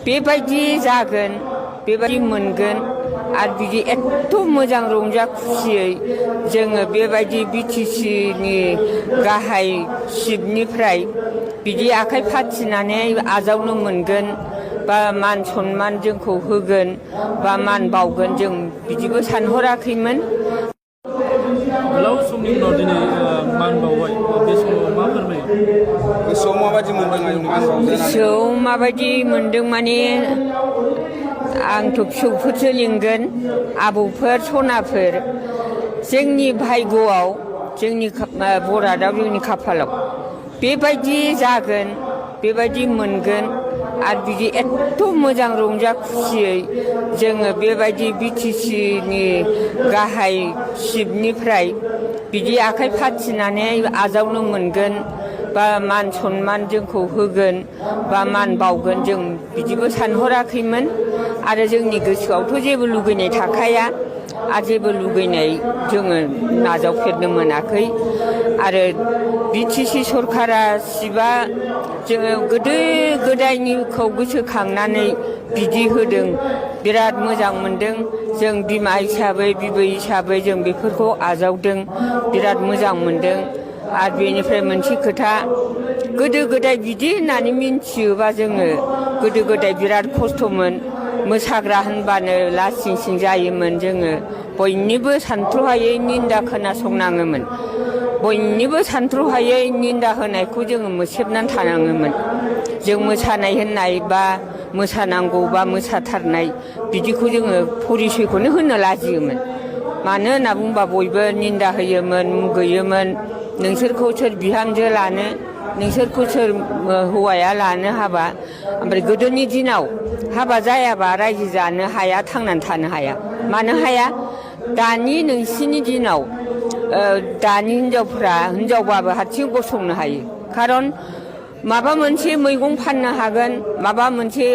बेबायदि जागोन, बेबायदि मोनगोन आरो बिदि एथ' मोजां रंजा खुसियै जोङो बेबायदि BTCनि गाहाय चिफनिफ्राय बिदि आखाइ फाथिनानै आजावनो मोनगोन बा मान सन्मान जोंखौ होगोन बा मान बावगोन जों बिदिबो सानहराखैमोन। गोलाव समनि उनाव दिनै मान बावबाय, बे समाव मा फोरमायो? गोसोआव माबायदि मोनदों आयं मान बावजानानै? गोसोआव माबायदि मोनदों माने आंथ' फिसौफोरसो लिंगोन, आबौफोर सनाफोर। जोंनि भाग्यआव, जोंनि बरादाव, जोंनि खाफालाव बेबायदि जागोन, बेबायदि मोनगोन आरो बिदि एथ' मोजां रंजा खुसियै जोङो बेबायदि BTCनि गाहाय चिफनिफ्राय बिदि आखाइ फाथिनानै आजावनो मोनगोन बा मान सन्मान जोंखौ होगोन बा मान बावगोन जों बिदिबो सानहराखैमोन। आरो जोंनि गोसोआवथ' जेबो लुगैनाय थाखाया, आरो जेबो लुगैनाय जोङो नाजावफेरनो मोनाखै। आरो BTC सरकारा चिफआ जोङो गोदो गोदायनिखौ गोसोखांनानै बिदि होदों, बिराद मोजां मोनदों। जों बिमा हिसाबै, बिबै हिसाबै जों बेफोरखौ आजावदों, बिराद मोजां मोनदों। आरो बेनिफ्राय मोनसे खोथा, गोदो गोदाय बिदि होननानै मिन्थियोबा जोङो गोदो गोदाय बिराद खस्थ'मोन। मोसाग्रा होनबानो लासिं सिं जायोमोन जोङो, बयनिबो सानथ्र'हायै निन्दा खोनासंनाङोमोन, बयनिबो सानथ्र'हायै निन्दा होनायखौ जोङो मोसेबनानै थानाङोमोन। जों मोसानाय होननाय बा मोसानांगौ बा मोसाथारनाय बिदिखौ जोङो परिसयखौनो होनो लाजियोमोन। मानो होनना बुंबा बयबो निन्दा होयोमोन, मुगैयोमोन। नोंसोरखौ सोर बिहामजो लानो, नोंसोरखौ सोर हौवाया लानो हाबा। ओमफ्राय गोदोनि दिनाव हाबा जायाबा रायजो जानो हाया, थांनानै थानो हाया। मानो हाया? दानि नोंसिनि दिनाव दानि हिनजावफ्रा, हिनजावबाबो हारसिं गसंनो हायो। खारन माबा मोनसे मैगं फाननो हागोन, माबा मोनसे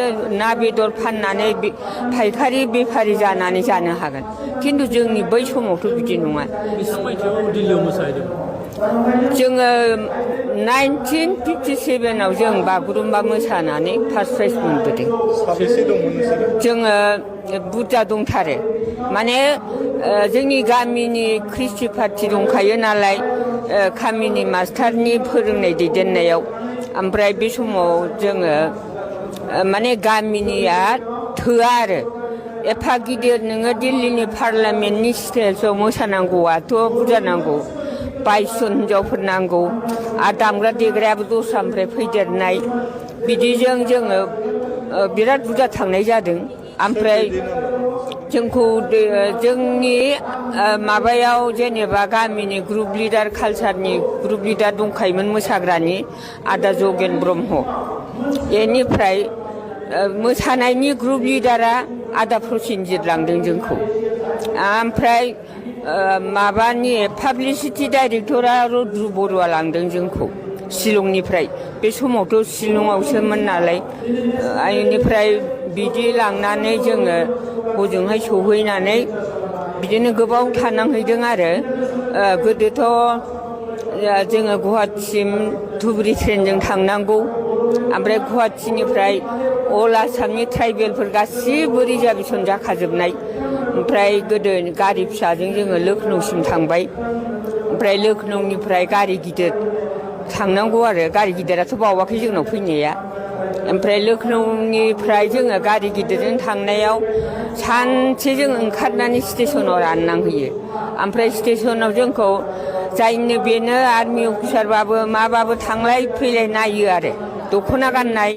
ना बेदर फाननानै फायखारि बेफारि जानानै जानो हागोन। खिन्थु जोंनि बै समावथ' बिदि नङा। बेसेबां मायथाइयाव दिल्लीयाव मोसाहैदों? जोङो 1957आव जों बागुरुम्बा मोसानानै फार्स्ट प्राइज मोनबोदों। साबेसे दंमोन नोंसोरो? जोङो बुरजा दंथारो। माने जोंनि गामिनि ख्रिस्टि पार्टि दंखायो नालाय, गामिनि मास्टारनि फोरोंनाय दैदेननायाव। ओमफ्राय बे समाव जोङो माने गामिनिया थोआ आरो। एफा गिदिर नोङो दिल्लीनि पार्लामेन्टनि स्टेजाव मोसानांगौआथ' बुरजा नांगौ। 22 जन हिनजावफोर नांगौ आरो दामग्रा देग्रायाबो दस्रानिफ्राय फैदेरनाय। बिदिजों जोङो बिराद बुरजा थांनाय जादों। ओमफ्राय जोंखौ जोंनि माबायाव जेनेबा गामिनि ग्रुप लिडार, कालसारनि ग्रुप लिडार दंखायोमोन मोसाग्रानि, आदा जगेन ब्रह्म। बेनिफ्राय मोसानायनि ग्रुप लिडारा आदा प्रसेनजित लांदों जोंखौ। ओमफ्राय माबानि पाब्लिसिटि डाइरेक्टरा रुद्रु बरुवा लांदों जोंखौ शिलंनिफ्राय। बे समावथ' शिलंआवसोमोन नालाय। बेनिफ्राय बिदि लांनानै जोङो हजोंहाय सहैनानै बिदिनो गोबाव थानांहैदों आरो। गोदोथ' जोङो गुवाहाटिसिम धुबुरि ट्रेनजों थांनांगौ। ओमफ्राय गुवाहाटिनिफ्राय अल आसामनि ट्राइबेलफोर गासिबो रिजार्भेसन जाखाजोबनाय। ओमफ्राय गोदो गारि फिसाजों जोङो लखनौसिम थांबाय। ओमफ्राय लखनौनिफ्राय गारि गिदिर थांनांगौ आरो। गारि गिदिराथ' बावाखै जोंनाव फैनाया। ओमफ्राय लखनौनिफ्राय जोङो गारि गिदिरजों थांनायाव सानसे जों ओंखारनानै स्टेसनाव राननांहैयो। ओमफ्राय स्टेसनाव जोंखौ जायनो बेनो आर्मि अफिसारबाबो माबाबो थांलाय फैलाय नायो आरो। दख'ना गाननाय